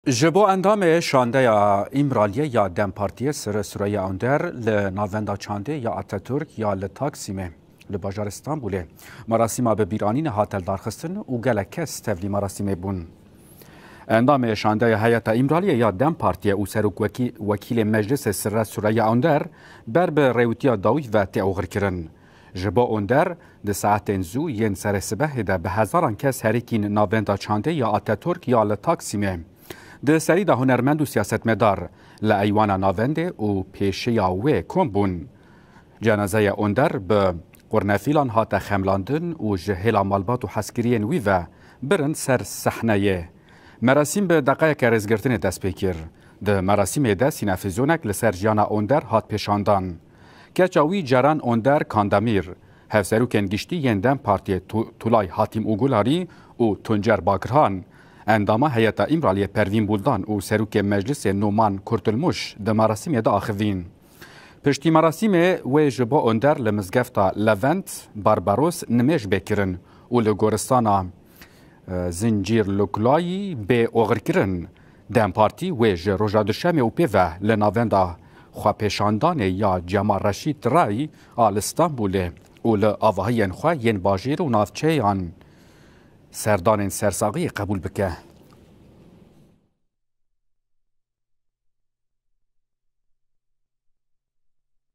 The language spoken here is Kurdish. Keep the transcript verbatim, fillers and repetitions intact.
Ji bo endamê şandeya Îmraliyê ya DEM Partiyê Sir Sureyya Onder li Navenda Çandê ya Atatürk ya li Taksimê li bajarê Stenbolê merasîma bi bîranînê hate lidarxistin û gelek kes tevlî merasîmê bûn. Endamê şandeya Heyeta Îmraliyê ya DEM Partiyê û Serok Wekî-, Wekîlê Meclisê Sir Sureyya Onder ber bi rêwîtiya dawî ve tê oxirkirin. Ji bo Onder di saetên zû yên serê sibehê de bi hezaran kes herikîn Navenda Çandê ya Atatürk ya li Taksimê. Di serî de hunermend û siyasetmedar li eywana navendê û pêşiya wê kom bûn. Cenazeya Onder bi qurnefîlan hate xemlandin û ji hêla malbat û hezkiriyên wî ve birin ser sehneyê. Merasîm bi deqeyeke rêzgirtinê dest pê kir. Di merasîmê de sînefizyonek li ser jiyana Onder hat pêşandan. Keça wî Ceren Onder Kandemîr, hevserokên giştî yên DEM Partiyê Tu-, Tulay Hatîm Ugularî û Tuncer Bakirhan, endama Heyeta Îmraliyê Pervîn Buldan û serokê Meclisê Numan Kurtulmuş di merasîmê de axivîn. Piştî merasîmê wê ji bo Onder li mizgefta Levent Barbaros nimêj bê kirin û li goristana, e, Zincîrluklayî bê oxirkirin. DEM Partî wê ji roja Duşemê û pê ve li navenda xwepêşandanê ya Cemal Reşîd Ray a li Stenbolê û li avahiyên xwe yên bajêr û navçeyan serdanên sersaxiyê qebûl bike.